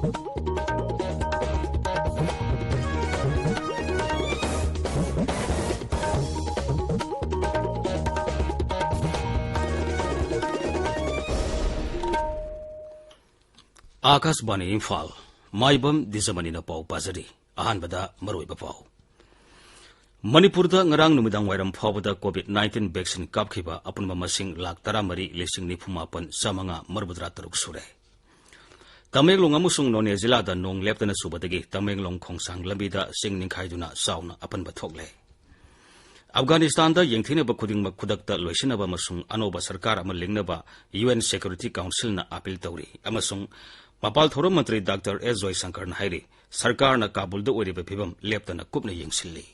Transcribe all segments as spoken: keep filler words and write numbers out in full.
ꯑꯥꯀꯥꯁꯕꯥꯅꯤ ꯏꯝꯐꯥꯜ, ꯃꯥꯏꯕꯝ ꯗꯤꯖꯃꯅꯤꯅ ꯄꯥꯎ ꯄꯥꯖꯔꯤ꯫ ꯑꯍꯥꯟꯕꯗ ꯃꯔꯨꯑꯣꯏꯕ ꯄꯥꯎ꯫ ꯃꯅꯤꯄꯨꯔꯗ ꯉꯔꯥꯡ ꯅꯨꯃꯤꯗꯥꯡ ꯋꯥꯏꯔꯝ ꯐꯥꯎꯕꯗ COVID nineteen vaccine ꯀꯥꯞꯈꯤꯕ ꯑꯄꯨꯟꯕ ꯃꯁꯤꯡ ꯂꯥꯈ ꯇꯔꯥꯃꯔꯤ ꯂꯤꯁꯤꯡ ꯅꯤꯐꯨ ꯃꯥꯄꯟ ꯆꯥꯃꯉꯥ ꯃꯔꯤꯐꯨꯇꯔꯥ ꯇꯔꯨꯛ ꯁꯨꯔꯦ꯫ ꯇꯃꯦꯡꯂꯣꯡ ꯑꯃꯁꯨꯡ ꯅꯣꯅꯦ ꯖꯤꯂꯥꯗ ꯅꯣꯡ ꯂꯦꯞꯇꯅ ꯆꯨꯕꯗꯒꯤ ꯇꯃꯦꯡꯂꯣꯡ ꯈꯣꯡꯁꯥꯡ ꯂꯝꯕꯤꯗ ꯆꯤꯡ ꯅꯤꯡꯈꯥꯏꯗꯨꯅ ꯆꯥꯎꯅ ꯑꯄꯟꯕ ꯊꯣꯛꯂꯦ꯫ ꯑꯐꯒꯥꯅꯤꯁꯇꯥꯟꯗ ꯌꯦꯡꯊꯤꯅꯕ ꯈꯨꯗꯤꯡꯃꯛ ꯈꯨꯗꯛꯇ ꯂꯣꯏꯁꯤꯟꯅꯕ ꯑꯃꯁꯨꯡ ꯑꯅꯧꯕ ꯁꯔꯀꯥꯔ ꯑꯃ ꯂꯤꯡꯅꯕ UN Security Councilꯅ ꯑꯥꯄꯤꯜ ꯇꯧꯔꯤ ꯑꯃꯁꯨꯡ ꯃꯄꯥꯜ ꯊꯧꯔꯝ ꯃꯟꯇ꯭ꯔꯤ ꯗꯥꯛꯇꯔ ꯑꯦꯁ ꯖꯣꯏꯁꯪꯀꯔꯅ ꯍꯥꯏꯔꯤ, ꯁꯔꯀꯥꯔꯅ ꯀꯥꯕꯨꯜꯗ ꯑꯣꯏꯔꯤꯕ ꯐꯤꯕꯝ ꯂꯦꯞꯇꯅ ꯀꯨꯞꯅ ꯌꯦꯡꯁꯤꯜꯂꯤ꯫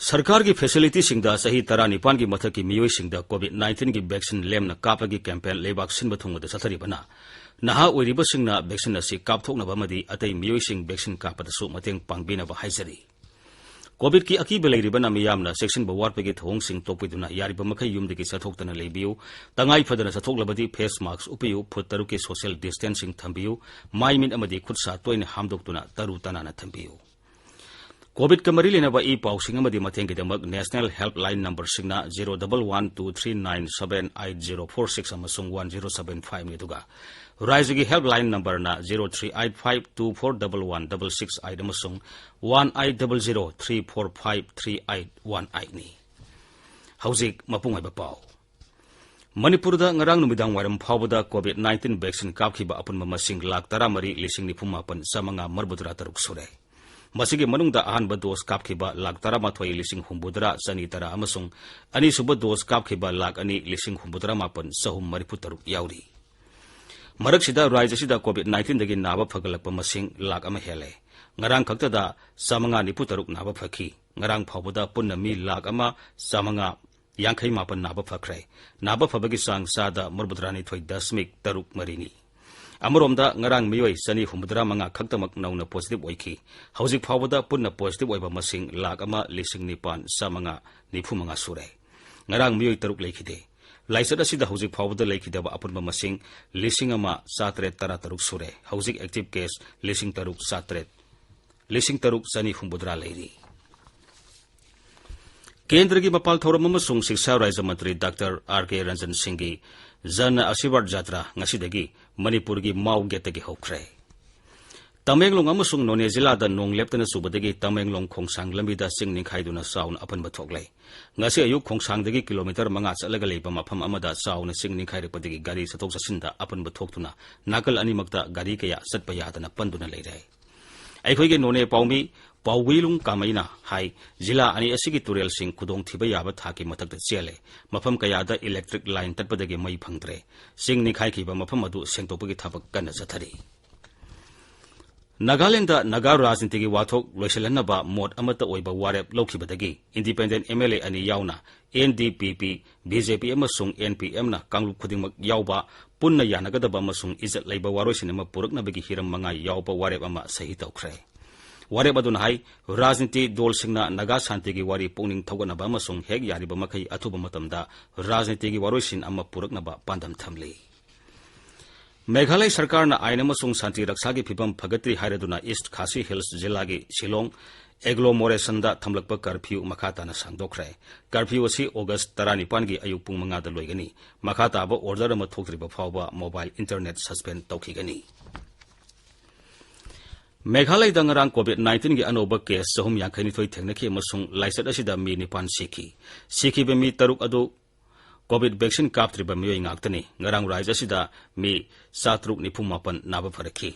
ꯁꯔꯀꯥꯔꯒꯤ facilityꯁꯤꯡꯗ ꯆꯍꯤ ꯇꯔꯥꯅꯤꯄꯥꯟꯒꯤ ꯃꯊꯛꯀꯤ ꯃꯤꯑꯣꯏꯁꯤꯡꯗ COVID nineteenꯒꯤ vaccine ꯂꯦꯝꯅ ꯀꯥꯞꯄꯒꯤ campaign ꯂꯩꯕꯥꯛ ꯁꯤꯟꯕ ꯊꯨꯡꯅꯗ ꯆꯠꯊꯔꯤꯕꯅ, ꯅꯍꯥ ꯑꯣꯏꯔꯤꯕꯁꯤꯡꯅ vaccine ꯑꯁꯤ ꯀꯥꯞꯊꯣꯛꯅꯕ ꯑꯃꯗꯤ ꯑꯇꯩ ꯃꯤꯑꯣꯏꯁꯤꯡ vaccine ꯀꯥꯞꯄꯗꯁꯨ ꯃꯇꯦꯡ ꯄꯥꯡꯕꯤꯅꯕ ꯍꯥꯏꯖꯔꯤ꯫ COVIDꯀꯤ ꯑꯀꯤꯕ ꯂꯩꯔꯤꯕꯅ ꯃꯤꯌꯥꯝꯅ ꯆꯦꯛꯁꯤꯟꯕ ꯋꯥꯠꯄꯒꯤ ꯊꯧꯑꯣꯡꯁꯤꯡ ꯇꯣꯛꯄꯤꯗꯨꯅ ꯌꯥꯔꯤꯕ ꯃꯈꯩ ꯌꯨꯝꯗꯒꯤ ꯆꯠꯊꯣꯛꯇꯅ ꯂꯩꯕꯤꯌꯨ꯫ ꯇꯉꯥꯏ ꯐꯗꯅ ꯆꯠꯊꯣꯛꯂꯕꯗꯤ face mask ꯎꯞꯄꯤꯌꯨ, ꯐꯨꯠ ꯇꯔꯨꯛꯀꯤ social distancing ꯊꯝꯕꯤꯌꯨ, ꯃꯥꯏ ꯃꯤꯠ ꯑꯃꯗꯤ ꯈꯨꯠ ꯁꯥ ꯇꯣꯏꯅ ꯍꯥꯝꯗꯣꯛꯇꯨꯅ ꯇꯔꯨ ꯇꯅꯥꯟꯅ ꯊꯝꯕꯤꯌꯨ꯫ COVIDꯀ ꯃꯔꯤ ꯂꯩꯅꯕ ꯏ ꯄꯥꯎꯁꯤꯡ ꯑꯃꯗꯤ ꯃꯇꯦꯡꯒꯤꯗꯃꯛ national helpline numberꯁꯤꯡꯅ zero double one two three nine seven eight zero four six ꯑꯃꯁꯨꯡ one zero seven fiveꯅꯤ, ꯑꯗꯨꯒ ꯔꯥꯖ꯭ꯌꯒꯤ helpline numberꯅ zero three eight five two four double one double six eight ꯑꯃꯁꯨꯡ one eight double zero three four five three eight one eightꯅꯤ꯫ ꯍꯧꯖꯤꯛ ꯃꯄꯨꯡ ꯑꯣꯏꯕ ꯄꯥꯎ꯫ ꯃꯅꯤꯄꯨꯔꯗ ꯉꯔꯥꯡ ꯅꯨꯃꯤꯗꯥꯡ ꯋꯥꯏꯔꯝ ꯐꯥꯎꯕꯗ COVID nineteen vaccine ꯀꯥꯞꯈꯤꯕ ꯑꯄꯨꯟꯕ ꯃꯁꯤꯡ ꯂꯥꯈ ꯇꯔꯥꯃꯔꯤ ꯂꯤꯁꯤꯡ ꯅꯤꯐꯨ ꯃꯥꯄꯟ ꯆꯥꯃꯉꯥ ꯃꯔꯤꯐꯨꯇꯔꯥ ꯇꯔꯨꯛ ꯁꯨꯔꯦ꯫ ꯃꯁꯤꯒꯤ ꯃꯅꯨꯡꯗ ꯑꯍꯥꯟꯕ dose ꯀꯥꯞꯈꯤꯕ ꯂꯥꯈ ꯇꯔꯥꯃꯥꯊꯣꯏ ꯂꯤꯁꯤꯡ ꯍꯨꯝꯐꯨꯇꯔꯥ ꯆꯅꯤ ꯇꯔꯥ ꯑꯃꯁꯨꯡ ꯑꯅꯤꯁꯨꯕ dose ꯀꯥꯞꯈꯤꯕ ꯂꯥꯈ ꯑꯅꯤ ꯂꯤꯁꯤꯡ ꯍꯨꯝꯐꯨꯇꯔꯥ ꯃꯥꯄꯟ ꯆꯍꯨꯝ ꯃꯔꯤꯐꯨ ꯇꯔꯨꯛ ꯌꯥꯎꯔꯤ꯫ ꯃꯔꯛꯁꯤꯗ ꯔꯥꯖ꯭ꯌ ꯑꯁꯤꯗ COVID nineteenꯗꯒꯤ ꯅꯥꯕ ꯐꯒꯠꯂꯛꯄ ꯃꯁꯤꯡ ꯂꯥꯈ ꯑꯃ ꯍꯦꯜꯂꯦ꯫ ꯉꯔꯥꯡ ꯈꯛꯇꯗ ꯆꯥꯃꯉꯥ ꯅꯤꯐꯨ ꯇꯔꯨꯛ ꯅꯥꯕ ꯐꯈꯤ꯫ ꯉꯔꯥꯡ ꯐꯥꯎꯕꯗ ꯄꯨꯟꯅ ꯃꯤ ꯂꯥꯈ ꯑꯃ ꯆꯥꯃꯉꯥ ꯌꯥꯡꯈꯩ ꯃꯥꯄꯟ ꯅꯥꯕ ꯐꯈ꯭ꯔꯦ꯫ ꯅꯥꯕ ꯐꯕꯒꯤ ꯆꯥꯡ ꯆꯥꯗ ꯃꯔꯤꯐꯨꯇꯔꯥꯅꯤꯊꯣꯏ ꯗꯁꯃꯤꯛ ꯇꯔꯨꯛ ꯃꯔꯤꯅꯤ꯫ ꯑꯃꯔꯣꯝꯗ, ꯉꯔꯥꯡ ꯃꯤꯑꯣꯏ ꯆꯅꯤ ꯍꯨꯝꯐꯨꯇꯔꯥ ꯃꯉꯥ ꯈꯛꯇꯃꯛ ꯅꯧꯅ positive ꯑꯣꯏꯈꯤ꯫ ꯍꯧꯖꯤꯛ ꯐꯥꯎꯕꯗ ꯄꯨꯟꯅ positive ꯑꯣꯏꯕ ꯃꯁꯤꯡ ꯂꯥꯈ ꯑꯃ ꯂꯤꯁꯤꯡ ꯅꯤꯄꯥꯟ ꯆꯥꯃꯉꯥ ꯅꯤꯐꯨ ꯃꯉꯥ ꯁꯨꯔꯦ꯫ ꯉꯔꯥꯡ ꯃꯤꯑꯣꯏ ꯇꯔꯨꯛ ꯂꯩꯈꯤꯗꯦ꯫ ꯂꯥꯏꯆꯠ ꯑꯁꯤꯗ ꯍꯧꯖꯤꯛ ꯐꯥꯎꯕꯗ ꯂꯩꯈꯤꯗꯕ ꯑꯄꯨꯟꯕ ꯃꯁꯤꯡ ꯂꯤꯁꯤꯡ ꯑꯃ ꯆꯥꯇꯔꯦꯠ ꯇꯔꯥꯇꯔꯨꯛ ꯁꯨꯔꯦ꯫ ꯍꯧꯖꯤꯛ active case ꯂꯤꯁꯤꯡ ꯇꯔꯨꯛ ꯆꯥꯇꯔꯦꯠ, ꯂꯤꯁꯤꯡ ꯇꯔꯨꯛ ꯆꯅꯤ ꯍꯨꯝꯐꯨꯇꯔꯥ ꯂꯩꯔꯤ꯫ ꯀꯦꯟꯗ꯭ꯔꯒꯤ ꯃꯄꯥꯜ ꯊꯧꯔꯝ ꯑꯃꯁꯨꯡ ꯁꯤꯛꯁꯥ ꯔꯥꯖ꯭ꯌ ꯃꯟꯇ꯭ꯔꯤ ꯗꯥꯛꯇꯔ ꯑꯥꯔ ꯀꯦ ꯔꯟꯖꯟ ꯁꯤꯡꯒꯤ ꯖꯟ ꯑꯁꯤꯔꯕꯥꯗ ꯖꯥꯇ꯭ꯔꯥ ꯉꯁꯤꯗꯒꯤ ꯃꯅꯤꯄꯨꯔꯒꯤ ꯃꯥꯎ ꯒꯦꯠꯇꯒꯤ ꯍꯧꯈ꯭ꯔꯦ꯫ ꯇꯃꯦꯡꯂꯣꯡ ꯑꯃꯁꯨꯡ ꯅꯣꯅꯦ ꯖꯤꯂꯥꯗ ꯅꯣꯡ ꯂꯦꯞꯇꯅ ꯆꯨꯕꯗꯒꯤ ꯇꯃꯦꯡꯂꯣꯡ ꯈꯣꯡꯁꯥꯡ ꯂꯝꯕꯤꯗ ꯆꯤꯡ ꯅꯤꯡꯈꯥꯏꯗꯨꯅ ꯆꯥꯎꯅ ꯑꯄꯟꯕ ꯊꯣꯛꯂꯦ꯫ ꯉꯁꯤ ꯑꯌꯨꯛ ꯈꯣꯡꯁꯥꯡꯗꯒꯤ ꯀꯤꯂꯣꯃꯤꯇꯔ ꯃꯉꯥ ꯆꯠꯂꯒ ꯂꯩꯕ ꯃꯐꯝ ꯑꯃꯗ ꯆꯥꯎꯅ ꯆꯤꯡ ꯅꯤꯡꯈꯥꯏꯔꯛꯄꯗꯒꯤ ꯒꯥꯔꯤ ꯆꯠꯊꯣꯛ ꯆꯠꯁꯤꯟꯗ ꯑꯄꯟꯕ ꯊꯣꯛꯇꯨꯅ ꯅꯥꯀꯜ ꯑꯅꯤꯃꯛꯇ ꯒꯥꯔꯤ ꯀꯌꯥ ꯆꯠꯄ ꯌꯥꯗꯅ ꯄꯟꯗꯨꯅ ꯂꯩꯔꯦ꯫ ꯑꯩꯈꯣꯏꯒꯤ ꯅꯣꯅꯦ ꯄꯥꯎꯃꯤ ꯄꯥꯎꯋꯤꯂꯨꯡ ꯀꯥꯃꯩꯅ ꯍꯥꯏ, ꯖꯤꯂꯥ ꯑꯅꯤ ꯑꯁꯤꯒꯤ ꯇꯨꯔꯦꯜꯁꯤꯡ ꯈꯨꯗꯣꯡꯊꯤꯕ ꯌꯥꯕ ꯊꯥꯛꯀꯤ ꯃꯊꯛꯇ ꯆꯦꯜꯂꯦ꯫ ꯃꯐꯝ ꯀꯌꯥꯗ electric line ꯇꯠꯄꯗꯒꯤ ꯃꯩ ꯐꯪꯗ꯭ꯔꯦ꯫ ꯆꯤꯡ ꯅꯤꯡꯈꯥꯏꯈꯤꯕ ꯃꯐꯝ ꯑꯗꯨ ꯁꯦꯡꯗꯣꯛꯄꯒꯤ ꯊꯕꯛ ꯀꯟꯅ ꯆꯠꯊꯔꯤ꯫ ꯅꯥꯒꯥꯂꯦꯟꯗ ꯅꯥꯒꯥ ꯔꯥꯖꯅꯤꯇꯤꯒꯤ ꯋꯥꯊꯣꯛ ꯂꯣꯏꯁꯤꯜꯍꯟꯅꯕ ꯃꯣꯠ ꯑꯃꯠꯇ ꯑꯣꯏꯕ ꯋꯥꯔꯦꯞ ꯂꯧꯈꯤꯕꯗꯒꯤ independent M L A ꯑꯅꯤ ꯌꯥꯎꯅ N D P P, B J P ꯑꯃꯁꯨꯡ N P M ꯅ ꯀꯥꯡꯂꯨꯞ ꯈꯨꯗꯤꯡꯃꯛ ꯌꯥꯎꯕ ꯄꯨꯟꯅ ꯌꯥꯅꯒꯗꯕ ꯑꯃꯁꯨꯡ ꯏꯖꯠ ꯂꯩꯕ ꯋꯥꯔꯣꯏꯁꯤꯟ ꯑꯃ ꯄꯨꯔꯛꯅꯕꯒꯤ ꯍꯤꯔꯝ ꯃꯉꯥ ꯌꯥꯎꯕ ꯋꯥꯔꯦꯞ ꯑꯃ ꯁꯍꯤ ꯇꯧꯈ꯭ꯔꯦ꯫ ꯋꯥꯔꯦꯞ ꯑꯗꯨꯅ ꯍꯥꯏ, ꯔꯥꯖꯅꯤꯇꯤ ꯗꯣꯜꯁꯤꯡꯅ ꯅꯥꯒꯥ ꯁꯥꯟꯇꯤꯒꯤ ꯋꯥꯔꯤ ꯄꯨꯛꯅꯤꯡ ꯊꯧꯒꯠꯅꯕ ꯑꯃꯁꯨꯡ ꯍꯦꯛ ꯌꯥꯔꯤꯕ ꯃꯈꯩ ꯑꯊꯨꯕ ꯃꯇꯝꯗ ꯔꯥꯖꯅꯤꯇꯤꯒꯤ ꯋꯥꯔꯣꯏꯁꯤꯟ ꯑꯃ ꯄꯨꯔꯛꯅꯕ ꯄꯥꯟꯗꯝ ꯊꯝꯂꯤ꯫ ꯃꯦꯘꯥꯂꯌ ꯁꯔꯀꯥꯔꯅ ꯑꯥꯏꯟ ꯑꯃꯁꯨꯡ ꯁꯥꯟꯇꯤ ꯔꯛꯁꯥꯒꯤ ꯐꯤꯕꯝ ꯐꯒꯠꯇ꯭ꯔꯤ ꯍꯥꯏꯔꯗꯨꯅ East Khasi Hills ꯖꯤꯂꯥꯒꯤ ꯁꯤꯂꯣꯡ ꯑꯦꯒ꯭ꯂꯣꯃꯣꯔꯦꯁꯟꯗ ꯊꯝꯂꯛꯄ curfew ꯃꯈꯥ ꯇꯥꯅ ꯁꯥꯡꯗꯣꯛꯈ꯭ꯔꯦ꯫ Curfew ꯑꯁꯤ August ꯇꯔꯥꯅꯤꯄꯥꯟꯒꯤ ꯑꯌꯨꯛ ꯄꯨꯡ ꯃꯉꯥꯗ ꯂꯣꯏꯒꯅꯤ꯫ ꯃꯈꯥ ꯇꯥꯕ order ꯑꯃ ꯊꯣꯛꯇ꯭ꯔꯤꯕ ꯐꯥꯎꯕ mobile internet suspend ꯇꯧꯈꯤꯒꯅꯤ꯫ ꯃꯦꯘꯥꯂꯌꯗ ꯉꯔꯥꯡ COVID nineteen ꯒꯤ ꯑꯅꯧꯕ case ꯆꯍꯨꯝ ꯌꯥꯡꯈꯩꯅꯤꯊꯣꯏ ꯊꯦꯡꯅꯈꯤ ꯑꯃꯁꯨꯡ ꯂꯥꯏꯆꯠ ꯑꯁꯤꯗ ꯃꯤ ꯅꯤꯄꯥꯟ ꯁꯤꯈꯤ꯫ ꯁꯤꯈꯤꯕ ꯃꯤ ꯇꯔꯨꯛ ꯑꯗꯨ COVID vaccine ꯀꯥꯞꯇ꯭ꯔꯤꯕ ꯃꯤꯑꯣꯏ ꯉꯥꯛꯇꯅꯤ꯫ ꯉꯔꯥꯡ ꯔꯥꯖ꯭ꯌ ꯑꯁꯤꯗ ꯃꯤ ꯆꯥꯇꯔꯨꯛ ꯅꯤꯐꯨ ꯃꯥꯄꯟ ꯅꯥꯕ ꯐꯔꯛꯈꯤ꯫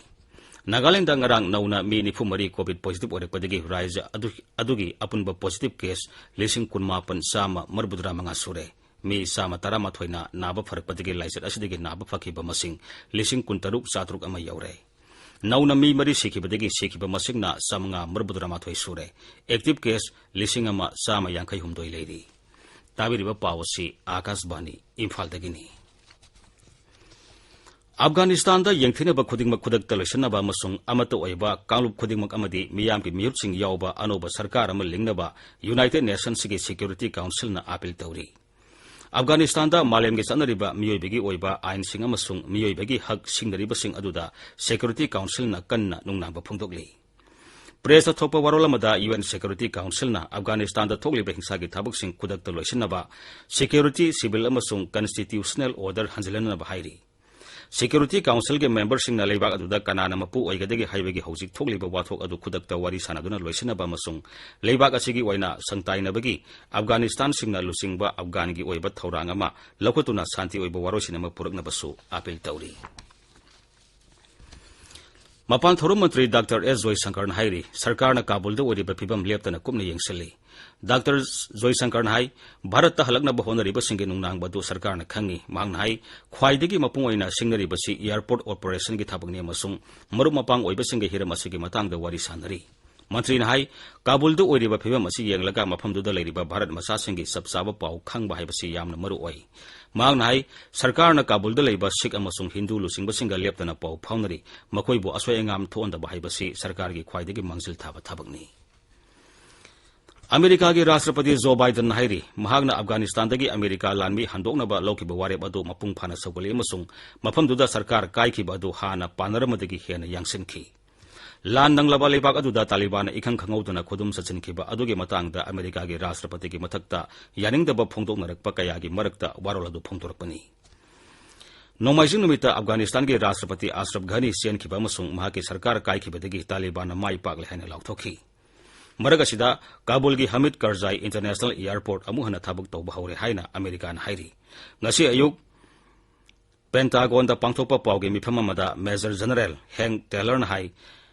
ꯅꯥꯒꯥꯂꯦꯟꯗ ꯉꯔꯥꯡ ꯅꯧꯅ ꯃꯤ ꯅꯤꯐꯨ ꯃꯔꯤ COVID positive ꯑꯣꯏꯔꯛꯄꯗꯒꯤ ꯔꯥꯖ꯭ꯌ ꯑꯗꯨ, ꯑꯗꯨꯒꯤ ꯑꯄꯨꯟꯕ positive case ꯂꯤꯁꯤꯡ ꯀꯨꯟꯃꯥꯄꯟ ꯆꯥꯝꯃ ꯃꯔꯤꯐꯨꯇꯔꯥ ꯃꯉꯥ ꯁꯨꯔꯦ꯫ ꯃꯤ ꯆꯥꯝꯃ ꯇꯔꯥꯃꯥꯊꯣꯏꯅ ꯅꯥꯕ ꯐꯔꯛꯄꯗꯒꯤ ꯂꯥꯏꯆꯠ ꯑꯁꯤꯗꯒꯤ ꯅꯥꯕ ꯐꯈꯤꯕ ꯃꯁꯤꯡ ꯂꯤꯁꯤꯡ ꯀꯨꯟꯇꯔꯨꯛ ꯆꯥꯇꯔꯨꯛ ꯑꯃ ꯌꯧꯔꯦ꯫ ꯅꯧꯅ ꯃꯤ ꯃꯔꯤ ꯁꯤꯈꯤꯕꯗꯒꯤ ꯁꯤꯈꯤꯕ ꯃꯁꯤꯡꯅ ꯆꯥꯃꯉꯥ ꯃꯔꯤꯐꯨꯇꯔꯥ ꯃꯥꯊꯣꯏ ꯁꯨꯔꯦ꯫ Active case ꯂꯤꯁꯤꯡ ꯑꯃ ꯆꯥꯝꯃ ꯌꯥꯡꯈꯩ ꯍꯨꯝꯗꯣꯏ ꯂꯩꯔꯤ꯫ ꯇꯥꯕꯤꯔꯤꯕ ꯄꯥꯎ ꯑꯁꯤ ꯑꯥꯀꯥꯁꯕꯥꯅꯤ ꯏꯝꯐꯥꯜꯗꯒꯤꯅꯤ꯫ ꯑꯐꯒꯥꯅꯤꯁꯇꯥꯟꯗ ꯌꯦꯡꯊꯤꯅꯕ ꯈꯨꯗꯤꯡꯃꯛ ꯈꯨꯗꯛꯇ ꯂꯣꯏꯁꯤꯟꯅꯕ ꯑꯃꯁꯨꯡ ꯑꯃꯠꯇ ꯑꯣꯏꯕ ꯀꯥꯡꯂꯨꯞ ꯈꯨꯗꯤꯡꯃꯛ ꯑꯃꯗꯤ ꯃꯤꯌꯥꯝꯒꯤ ꯃꯤꯍꯨꯠꯁꯤꯡ ꯌꯥꯎꯕ ꯑꯅꯧꯕ ꯁꯔꯀꯥꯔ ꯑꯃ ꯂꯤꯡꯅꯕ United Nationsꯀꯤ Security Councilꯅ appeal ꯇꯧꯔꯤ꯫ ꯑꯐꯒꯥꯅꯤꯁꯇꯥꯟꯗ ꯃꯥꯂꯦꯝꯒꯤ ꯆꯠꯅꯔꯤꯕ ꯃꯤꯑꯣꯏꯕꯒꯤ ꯑꯣꯏꯕ ꯑꯥꯏꯟꯁꯤꯡ ꯑꯃꯁꯨꯡ ꯃꯤꯑꯣꯏꯕꯒꯤ ꯍꯛ ꯁꯤꯡꯅꯔꯤꯕꯁꯤꯡ ꯑꯗꯨꯗ Security Councilꯅ ꯀꯟꯅ ꯅꯨꯡꯅꯥꯡꯕ ꯐꯣꯡꯗꯣꯛꯂꯤ꯫ Pressꯇ ꯊꯣꯛꯄ ꯋꯥꯔꯣꯜ ꯑꯃꯗ UN Security Councilꯅ ꯑꯐꯒꯥꯅꯤꯁꯇꯥꯟꯗ ꯊꯣꯛꯂꯤꯕ ꯍꯤꯡꯁꯥꯒꯤ ꯊꯕꯛꯁꯤꯡ ꯈꯨꯗꯛꯇ ꯂꯣꯏꯁꯤꯟꯅꯕ, security, civil ꯑꯃꯁꯨꯡ constitutional order ꯍꯟꯖꯤꯜꯍꯟꯅꯕ ꯍꯥꯏꯔꯤ꯫ Security Councilꯒꯤ memberꯁꯤꯡꯅ ꯂꯩꯕꯥꯛ ꯑꯗꯨꯗ ꯀꯅꯥꯅ ꯃꯄꯨ ꯑꯣꯏꯒꯗꯒꯦ ꯍꯥꯏꯕꯒꯤ ꯍꯧꯖꯤꯛ ꯊꯣꯛꯂꯤꯕ ꯋꯥꯊꯣꯛ ꯑꯗꯨ ꯈꯨꯗꯛꯇ ꯋꯥꯔꯤ ꯁꯥꯟꯅꯗꯨꯅ ꯂꯣꯏꯁꯤꯟꯅꯕ ꯑꯃꯁꯨꯡ ꯂꯩꯕꯥꯛ ꯑꯁꯤꯒꯤ ꯑꯣꯏꯅ ꯁꯪꯇꯥꯏꯅꯕꯒꯤ ꯑꯐꯒꯥꯅꯤꯁꯇꯥꯟꯁꯤꯡꯅ ꯂꯨꯆꯤꯡꯕ ꯑꯐꯒꯥꯟꯒꯤ ꯑꯣꯏꯕ ꯊꯧꯔꯥꯡ ꯑꯃ ꯂꯧꯈꯠꯇꯨꯅ ꯁꯥꯟꯇꯤ ꯑꯣꯏꯕ ꯋꯥꯔꯣꯏꯁꯤꯟ ꯑꯃ ꯄꯨꯔꯛꯅꯕꯁꯨ appeal ꯇꯧꯔꯤ꯫ ꯃꯄꯥꯟ ꯊꯧꯔꯝ ꯃꯟꯇ꯭ꯔꯤ ꯗꯥꯛꯇꯔ ꯑꯦꯁ ꯖꯣꯏꯁꯪꯀꯔꯅ ꯍꯥꯏꯔꯤ, ꯁꯔꯀꯥꯔꯅ ꯀꯥꯕꯨꯜꯗ ꯑꯣꯏꯔꯤꯕ ꯐꯤꯕꯝ ꯂꯦꯞꯇꯅ ꯀꯨꯞꯅ ꯌꯦꯡꯁꯤꯜꯂꯤ꯫ ꯗꯥꯛꯇꯔ ꯖꯣꯏꯁꯪꯀꯔꯅ ꯍꯥꯏ, ꯚꯥꯔꯠꯇ ꯍꯜꯂꯛꯅꯕ ꯍꯣꯠꯅꯔꯤꯕꯁꯤꯡꯒꯤ ꯅꯨꯡꯅꯥꯡꯕ ꯑꯗꯨ ꯁꯔꯀꯥꯔꯅ ꯈꯪꯏ꯫ ꯃꯍꯥꯛꯅ ꯍꯥꯏ, ꯈ꯭ꯋꯥꯏꯗꯒꯤ ꯃꯄꯨꯡ ꯑꯣꯏꯅ ꯁꯤꯡꯅꯔꯤꯕꯁꯤ airport operationꯒꯤ ꯊꯕꯛꯅꯤ ꯑꯃꯁꯨꯡ ꯃꯔꯨꯞ ꯃꯄꯥꯡ ꯑꯣꯏꯕꯁꯤꯡꯒ ꯍꯤꯔꯝ ꯑꯁꯤꯒꯤ ꯃꯇꯥꯡꯗ ꯋꯥꯔꯤ ꯁꯥꯟꯅꯔꯤ꯫ ꯃꯟꯇ꯭ꯔꯤꯅ ꯍꯥꯏ, ꯀꯥꯕꯨꯜꯗ ꯑꯣꯏꯔꯤꯕ ꯐꯤꯕꯝ ꯑꯁꯤ ꯌꯦꯡꯂꯒ ꯃꯐꯝꯗꯨꯗ ꯂꯩꯔꯤꯕ ꯚꯥꯔꯠ ꯃꯆꯥꯁꯤꯡꯒꯤ ꯆꯞ ꯆꯥꯕ ꯄꯥꯎ ꯈꯪꯕ ꯍꯥꯏꯕꯁꯤ ꯌꯥꯝꯅ ꯃꯔꯨ ꯑꯣꯏ꯫ ꯃꯍꯥꯛꯅ ꯍꯥꯏ, ꯁꯔꯀꯥꯔꯅ ꯀꯥꯕꯨꯜꯗ ꯂꯩꯕ ꯁꯤꯈ ꯑꯃꯁꯨꯡ ꯍꯤꯟꯗꯨ ꯂꯨꯆꯤꯡꯕꯁꯤꯡꯒ ꯂꯦꯞꯇꯅ ꯄꯥꯎ ꯐꯥꯎꯅꯔꯤ, ꯃꯈꯣꯏꯕꯨ ꯑꯁꯣꯏ ꯑꯉꯥꯝ ꯊꯣꯛꯍꯟꯗꯕ ꯍꯥꯏꯕꯁꯤ ꯁꯔꯀꯥꯔꯒꯤ ꯈ꯭ꯋꯥꯏꯗꯒꯤ ꯃꯥꯡꯖꯤꯜ ꯊꯥꯕ ꯊꯕꯛꯅꯤ꯫ ꯑꯃꯦꯔꯤꯀꯥꯒꯤ ꯔꯥꯁꯇ꯭ꯔꯄꯇꯤ ꯖꯣ ꯕꯥꯏꯗꯟꯅ ꯍꯥꯏꯔꯤ, ꯃꯍꯥꯛꯅ ꯑꯐꯒꯥꯅꯤꯁꯇꯥꯟꯗꯒꯤ ꯑꯃꯦꯔꯤꯀꯥ ꯂꯥꯟꯃꯤ ꯍꯟꯗꯣꯛꯅꯕ ꯂꯧꯈꯤꯕ ꯋꯥꯔꯦꯞ ꯑꯗꯨ ꯃꯄꯨꯡ ꯐꯥꯅ ꯁꯧꯒꯠꯂꯤ ꯑꯃꯁꯨꯡ ꯃꯐꯝꯗꯨꯗ ꯁꯔꯀꯥꯔ ꯀꯥꯏꯈꯤꯕ ꯑꯗꯨ ꯍꯥꯟꯅ ꯄꯥꯟꯅꯔꯝꯕꯗꯒꯤ ꯍꯦꯟꯅ ꯌꯥꯡꯁꯤꯟꯈꯤ꯫ ꯂꯥꯟ ꯅꯪꯂꯕ ꯂꯩꯕꯥꯛ ꯑꯗꯨꯗ ꯇꯥꯂꯤꯕꯥꯟꯅ ꯏꯈꯪ ꯈꯪꯍꯧꯗꯅ ꯈꯨꯗꯨꯝ ꯆꯠꯁꯤꯟꯈꯤꯕ ꯑꯗꯨꯒꯤ ꯃꯇꯥꯡꯗ ꯑꯃꯦꯔꯤꯀꯥꯒꯤ ꯔꯥꯁꯇ꯭ꯔꯄꯇꯤꯒꯤ ꯃꯊꯛꯇ ꯌꯥꯅꯤꯡꯗꯕ ꯐꯣꯡꯗꯣꯛꯅꯔꯛꯄ ꯀꯌꯥꯒꯤ ꯃꯔꯛꯇ ꯋꯥꯔꯣꯜ ꯑꯗꯨ ꯐꯣꯡꯗꯣꯔꯛꯄꯅꯤ꯫ ꯅꯣꯡꯃꯥꯏꯖꯤꯡ ꯅꯨꯃꯤꯠꯇ ꯑꯐꯒꯥꯅꯤꯁꯇꯥꯟꯒꯤ ꯔꯥꯁꯇ꯭ꯔꯄꯇꯤ ꯑꯁꯔꯐ ꯘꯅꯤ ꯆꯦꯟꯈꯤꯕ ꯑꯃꯁꯨꯡ ꯃꯍꯥꯛꯀꯤ ꯁꯔꯀꯥꯔ ꯀꯥꯏꯈꯤꯕꯗꯒꯤ ꯇꯥꯂꯤꯕꯥꯟꯅ ꯃꯥꯏ ꯄꯥꯛꯂꯦ ꯍꯥꯏꯅ ꯂꯥꯎꯊꯣꯛꯈꯤ꯫ ꯃꯔꯛ ꯑꯁꯤꯗ, ꯀꯥꯕꯨꯜꯒꯤ ꯍꯃꯤꯗ ꯀꯔꯖꯥꯏ International Airport ꯑꯃꯨꯛ ꯍꯟꯅ ꯊꯕꯛ ꯇꯧꯕ ꯍꯧꯔꯦ ꯍꯥꯏꯅ ꯑꯃꯦꯔꯤꯀꯥꯅ ꯍꯥꯏꯔꯤ꯫ ꯉꯁꯤ ꯑꯌꯨꯛ ꯄꯦꯟꯇꯥꯒꯣꯟꯗ ꯄꯥꯡꯊꯣꯛꯄ ꯄꯥꯎꯒꯤ ꯃꯤꯐꯝ ꯑꯃꯗ Major General Hank Taylorꯅ ꯍꯥꯏ,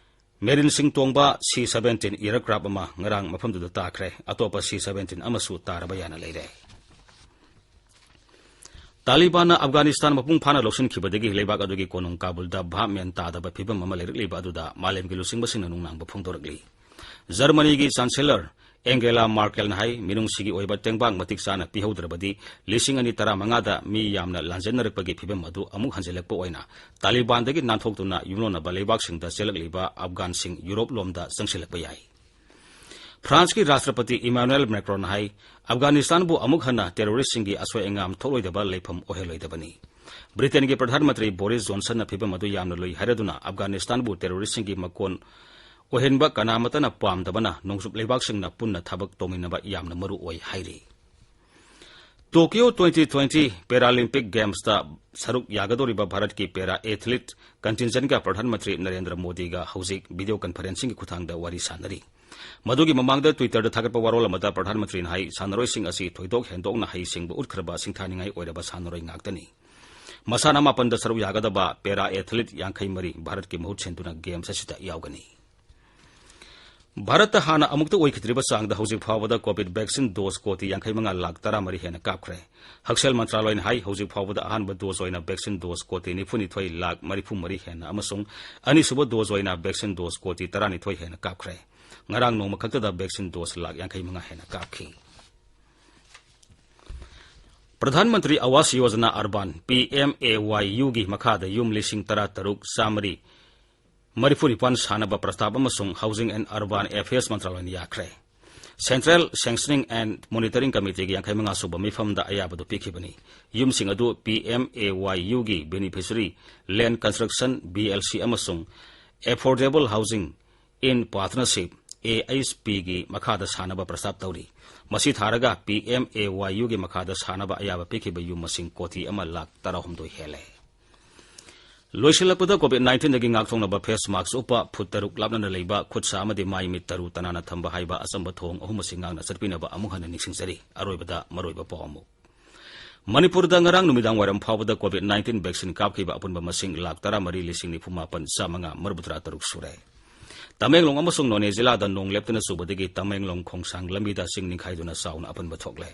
ꯃꯦꯔꯤꯟꯁꯤꯡ ꯇꯣꯡꯕ C seventeen aircraft ꯑꯃ ꯉꯔꯥꯡ ꯃꯐꯝꯗꯨꯗ ꯇꯥꯈ꯭ꯔꯦ꯫ ꯑꯇꯣꯞꯄ C seventeen ꯑꯃꯁꯨ ꯇꯥꯔꯕ ꯌꯥꯅ ꯂꯩꯔꯦ꯫ ꯇꯥꯂꯤꯕꯥꯟꯅ ꯑꯐꯒꯥꯅꯤꯁꯇꯥꯟ ꯃꯄꯨꯡ ꯐꯥꯅ ꯂꯧꯁꯤꯟꯈꯤꯕꯗꯒꯤ ꯂꯩꯕꯥꯛ ꯑꯗꯨꯒꯤ ꯀꯣꯅꯨꯡ ꯀꯥꯕꯨꯜꯗ ꯚꯥꯞ ꯃꯦꯟ ꯇꯥꯗꯕ ꯐꯤꯕꯝ ꯑꯃ ꯂꯩꯔꯛꯂꯤꯕ ꯑꯗꯨꯗ ꯃꯥꯂꯦꯝꯒꯤ ꯂꯨꯆꯤꯡꯕꯁꯤꯡꯅ ꯅꯨꯡꯅꯥꯡꯕ ꯐꯣꯡꯗꯣꯔꯛꯂꯤ꯫ ꯖꯔꯃꯅꯤꯒꯤ Chancellor ꯑꯦꯡꯒꯦꯂꯥ ꯃꯥꯔꯀꯦꯜꯅ ꯍꯥꯏ, ꯃꯤꯅꯨꯡꯁꯤꯒꯤ ꯑꯣꯏꯕ ꯇꯦꯡꯕꯥꯡ ꯃꯇꯤꯛ ꯆꯥꯅ ꯄꯤꯍꯧꯗ꯭ꯔꯕꯗꯤ ꯂꯤꯁꯤꯡ ꯑꯅꯤ ꯇꯔꯥꯃꯉꯥꯗ ꯃꯤ ꯌꯥꯝꯅ ꯂꯥꯟꯖꯦꯟꯅꯔꯛꯄꯒꯤ ꯐꯤꯚꯝ ꯑꯗꯨ ꯑꯃꯨꯛ ꯍꯟꯖꯤꯜꯂꯛꯄ ꯑꯣꯏꯅ ꯇꯥꯂꯤꯕꯥꯟꯗꯒꯤ ꯅꯥꯟꯊꯣꯛꯇꯨꯅ ꯌꯨꯝꯂꯣꯟꯅꯕ ꯂꯩꯕꯥꯛꯁꯤꯡꯗ ꯆꯦꯜꯂꯛꯂꯤꯕ ꯑꯐꯒꯥꯟꯁꯤꯡ ꯌꯨꯔꯣꯞ ꯂꯣꯝꯗ ꯆꯪꯁꯤꯜꯂꯛꯄ ꯌꯥꯏ꯫ ꯐ꯭ꯔꯥꯟꯁꯀꯤ ꯔꯥꯁꯇ꯭ꯔꯄꯇꯤ ꯏꯃꯥꯅꯨꯑꯦꯜ ꯃꯦꯀ꯭ꯔꯣꯟꯅ ꯍꯥꯏ, ꯑꯐꯒꯥꯅꯤꯁꯇꯥꯟꯕꯨ ꯑꯃꯨꯛ ꯍꯟꯅ ꯇꯦꯔꯣꯔꯤꯁꯁꯤꯡꯒꯤ ꯑꯁꯣꯏ ꯑꯉꯥꯝ ꯊꯣꯛꯂꯣꯏꯗꯕ ꯂꯩꯐꯝ ꯑꯣꯏꯍꯜꯂꯣꯏꯗꯕꯅꯤ꯫ ꯕ꯭ꯔꯤꯇꯦꯟꯒꯤ ꯄ꯭ꯔꯙꯥꯟ ꯃꯟꯇ꯭ꯔꯤ ꯕꯣꯔꯤꯁ ꯖꯣꯟꯁꯟꯅ ꯐꯤꯚꯝ ꯑꯗꯨ ꯌꯥꯝꯅ ꯂꯨꯏ ꯍꯥꯏꯔꯗꯨꯅ ꯑꯐꯒꯥꯅꯤꯁꯇꯥꯟꯕꯨ ꯇꯦꯔꯣꯔꯤꯁꯁꯤꯡꯒꯤ ꯃꯀꯣꯟ ꯑꯣꯏꯍꯟꯕ ꯀꯅꯥꯃꯠꯇꯅ ꯄꯥꯝꯗꯕꯅ ꯅꯣꯡꯆꯨꯞ ꯂꯩꯕꯥꯛꯁꯤꯡꯅ ꯄꯨꯟꯅ ꯊꯕꯛ ꯇꯧꯃꯤꯟꯅꯕ ꯌꯥꯝꯅ ꯃꯔꯨ ꯑꯣꯏ ꯍꯥꯏꯔꯤ꯫ ꯇꯣꯀꯤꯌꯣ twenty twenty Paralympic Gamesꯇ ꯁꯔꯨꯛ ꯌꯥꯒꯗꯧꯔꯤꯕ ꯚꯥꯔꯠꯀꯤ ꯄꯦꯔꯥ ꯑꯦꯊꯂꯤꯠ contingentꯀ ꯄ꯭ꯔꯙꯥꯟ ꯃꯟꯇ꯭ꯔꯤ ꯅꯔꯦꯟꯗ꯭ꯔ ꯃꯣꯗꯤꯒ ꯍꯧꯖꯤꯛ video conferencingꯒꯤ ꯈꯨꯠꯊꯥꯡꯗ ꯋꯥꯔꯤ ꯁꯥꯟꯅꯔꯤ꯫ ꯃꯗꯨꯒꯤ ꯃꯃꯥꯡꯗ Twitterꯗ ꯊꯥꯒꯠꯄ ꯋꯥꯔꯣꯜ ꯑꯃꯗ ꯄ꯭ꯔꯙꯥꯟ ꯃꯟꯇ꯭ꯔꯤꯅ ꯍꯥꯏ, ꯁꯥꯟꯅꯔꯣꯏꯁꯤꯡ ꯑꯁꯤ ꯊꯣꯏꯗꯣꯛ ꯍꯦꯟꯗꯣꯛꯅ ꯍꯩꯁꯤꯡꯕ ꯎꯠꯈ꯭ꯔꯕ ꯁꯤꯡꯊꯥꯅꯤꯡꯉꯥꯏ ꯑꯣꯏꯔꯕ ꯁꯥꯟꯅꯔꯣꯏ ꯉꯥꯛꯇꯅꯤ꯫ ꯃꯁꯥꯟꯅ ꯃꯥꯄꯟꯗ ꯁꯔꯨꯛ ꯌꯥꯒꯗꯕ ꯄꯦꯔꯥ ꯑꯦꯊꯂꯤꯠ ꯌꯥꯡꯈꯩ ꯃꯔꯤ ꯚꯥꯔꯠꯀꯤ ꯃꯍꯨꯠ ꯁꯤꯟꯗꯨꯅ ꯒꯦꯝꯁ ꯑꯁꯤꯗ ꯌꯥꯎꯒꯅꯤ꯫ ꯚꯥꯔꯠꯇ ꯍꯥꯟꯅ ꯑꯃꯨꯛꯇ ꯑꯣꯏꯈꯤꯗ꯭ꯔꯤꯕ ꯆꯥꯡꯗ ꯍꯧꯖꯤꯛ ꯐꯥꯎꯕꯗ ꯀꯣꯚꯤꯗ ꯚꯦꯛꯁꯤꯟ ꯗꯣꯁ ꯀꯣꯇꯤ ꯌꯥꯡꯈꯩ ꯃꯉꯥ ꯂꯥꯈ ꯇꯔꯥꯃꯔꯤ ꯍꯦꯟꯅ ꯀꯥꯞꯈ꯭ꯔꯦ꯫ ꯍꯛꯁꯦꯜ ꯃꯟꯇ꯭ꯔꯥꯂꯣꯏꯅ ꯍꯥꯏ, ꯍꯧꯖꯤꯛ ꯐꯥꯎꯕꯗ ꯑꯍꯥꯟꯕ ꯗꯣꯁ ꯑꯣꯏꯅ ꯚꯦꯛꯁꯤꯟ ꯗꯣꯁ ꯀꯣꯇꯤ ꯅꯤꯐꯨ ꯅꯤꯊꯣꯏ ꯂꯥꯈ ꯃꯔꯤꯐꯨ ꯃꯔꯤ ꯍꯦꯟꯅ ꯑꯃꯁꯨꯡ ꯑꯅꯤꯁꯨꯕ ꯗꯣꯁ ꯑꯣꯏꯅ ꯚꯦꯛꯁꯤꯟ ꯗꯣꯁ ꯀꯣꯇꯤ ꯇꯔꯥꯅꯤꯊꯣꯏ ꯍꯦꯟꯅ ꯀꯥꯞꯈ꯭ꯔꯦ꯫ ꯉꯔꯥꯡ ꯅꯣꯡꯃ ꯈꯛꯇꯗ ꯚꯦꯛꯁꯤꯟ ꯗꯣꯁ ꯂꯥꯈ ꯌꯥꯡꯈꯩ ꯃꯉꯥ ꯍꯦꯟꯅ ꯀꯥꯞꯈꯤ꯫ ꯄ꯭ꯔꯙꯥꯟ ꯃꯟꯇ꯭ꯔꯤ ꯑꯋꯥꯁ ꯌꯣꯖꯅꯥ ꯑꯔꯕꯥꯟ, PMAYUꯒꯤ ꯃꯈꯥꯗ ꯌꯨꯝ ꯂꯤꯁꯤꯡ ꯇꯔꯥꯇꯔꯨꯛ ꯆꯥꯃꯔꯤ ꯃꯔꯤꯐꯨ ꯅꯤꯄꯥꯟ ꯁꯥꯅꯕ ꯄ꯭ꯔꯁꯇꯥꯕ ꯑꯃꯁꯨꯡ Housing and Urban Affairs ꯃꯟꯇ꯭ꯔꯥꯂꯣꯏꯅ ꯌꯥꯈ꯭ꯔꯦ꯫ Central Sanctioning and Monitoring Committeeꯒꯤ ꯌꯥꯡꯈꯩ ꯃꯉꯥ ꯁꯨꯕ ꯃꯤꯐꯝꯗ ꯑꯌꯥꯕꯗꯨ ꯄꯤꯈꯤꯕꯅꯤ꯫ ꯌꯨꯝꯁꯤꯡ ꯑꯗꯨ PMAYUꯒꯤ beneficiary Land Construction BLC ꯑꯃꯁꯨꯡ Affordable Housing in Partnership, AHPꯒꯤ ꯃꯈꯥꯗ ꯁꯥꯅꯕ ꯄ꯭ꯔꯁꯇꯥꯕ ꯇꯧꯔꯤ꯫ ꯃꯁꯤ ꯊꯥꯔꯒ PMAYUꯒꯤ ꯃꯈꯥꯗ ꯁꯥꯅꯕ ꯑꯌꯥꯕ ꯄꯤꯈꯤꯕ ꯌꯨꯝ ꯃꯁꯤꯡ ꯀꯣꯇꯤ ꯑꯃ ꯂꯥꯈ ꯇꯔꯥꯍꯨꯝꯗꯣꯏ ꯍꯦꯜꯂꯦ꯫ ꯂꯣꯏꯁꯤꯜꯂꯛꯄꯗ COVID nineteenꯗꯒꯤ ꯉꯥꯛꯊꯣꯛꯅꯕ face mask ꯎꯞꯄ, ꯐꯨꯠ ꯇꯔꯨꯛ ꯂꯥꯞꯅꯅ ꯂꯩꯕ, ꯈꯨꯠ ꯁꯥ ꯑꯃꯗꯤ ꯃꯥꯏ ꯃꯤꯠ ꯇꯔꯨ ꯇꯅꯥꯟꯅ ꯊꯝꯕ ꯍꯥꯏꯕ ꯑꯆꯝꯕ ꯊꯧꯑꯣꯡ ꯑꯍꯨꯝ ꯑꯁꯤ ꯉꯥꯛꯅ ꯆꯠꯄꯤꯅꯕ ꯑꯃꯨꯛ ꯍꯟꯅ ꯅꯤꯡꯁꯤꯡꯖꯔꯤ꯫ ꯑꯔꯣꯏꯕꯗ ꯃꯔꯨꯑꯣꯏꯕ ꯄꯥꯎ ꯑꯃꯨꯛ꯫ ꯃꯅꯤꯄꯨꯔꯗ ꯉꯔꯥꯡ ꯅꯨꯃꯤꯗꯥꯡ ꯋꯥꯏꯔꯝ ꯐꯥꯎꯕꯗ COVID nineteen vaccine ꯀꯥꯞꯈꯤꯕ ꯑꯄꯨꯟꯕ ꯃꯁꯤꯡ ꯂꯥꯈ ꯇꯔꯥꯃꯔꯤ ꯂꯤꯁꯤꯡ ꯅꯤꯐꯨ ꯃꯥꯄꯟ ꯆꯥꯃꯉꯥ ꯃꯔꯤꯐꯨꯇꯔꯥ ꯇꯔꯨꯛ ꯁꯨꯔꯦ꯫ ꯇꯃꯦꯡꯂꯣꯡ ꯑꯃꯁꯨꯡ ꯅꯣꯅꯦ ꯖꯤꯂꯥꯗ ꯅꯣꯡ ꯂꯦꯞꯇꯅ ꯆꯨꯕꯗꯒꯤ ꯇꯃꯦꯡꯂꯣꯡ ꯈꯣꯡꯁꯥꯡ ꯂꯝꯕꯤꯗ ꯆꯤꯡ ꯅꯤꯡꯈꯥꯏꯗꯨꯅ ꯆꯥꯎꯅ ꯑꯄꯟꯕ ꯊꯣꯛꯂꯦ꯫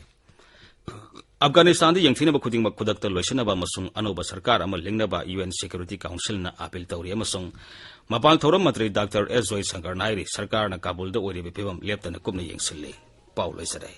ꯑꯐꯒꯥꯅꯤꯁꯇꯥꯟꯗ ꯌꯦꯡꯊꯤꯅꯕ ꯈꯨꯗꯤꯡꯃꯛ ꯈꯨꯗꯛꯇ ꯂꯣꯏꯁꯤꯟꯅꯕ ꯑꯃꯁꯨꯡ ꯑꯅꯧꯕ ꯁꯔꯀꯥꯔ ꯑꯃ ꯂꯤꯡꯅꯕ ꯌꯨ ꯑꯦꯟ ꯁꯦꯀ꯭ꯌꯨꯔꯤꯇꯤ ꯀꯥꯎꯟꯁꯤꯜꯅ ꯑꯥꯄꯤꯜ ꯇꯧꯔꯤ ꯑꯃꯁꯨꯡ ꯃꯄꯥꯟ ꯊꯧꯔꯝ ꯃꯟꯇ꯭ꯔꯤ ꯗꯥꯛꯇꯔ ꯑꯦꯁ ꯖꯣꯏꯁꯪꯀꯔꯅ ꯍꯥꯏꯔꯤ, ꯁꯔꯀꯥꯔꯅ ꯀꯥꯕꯨꯜꯗ ꯑꯣꯏꯔꯤꯕ ꯐꯤꯕꯝ ꯂꯦꯞꯇꯅ ꯀꯨꯞꯅ ꯌꯦꯡꯁꯤꯜꯂꯤ꯫ ꯄꯥꯎ ꯂꯣꯏꯁꯤꯜꯂꯦ꯫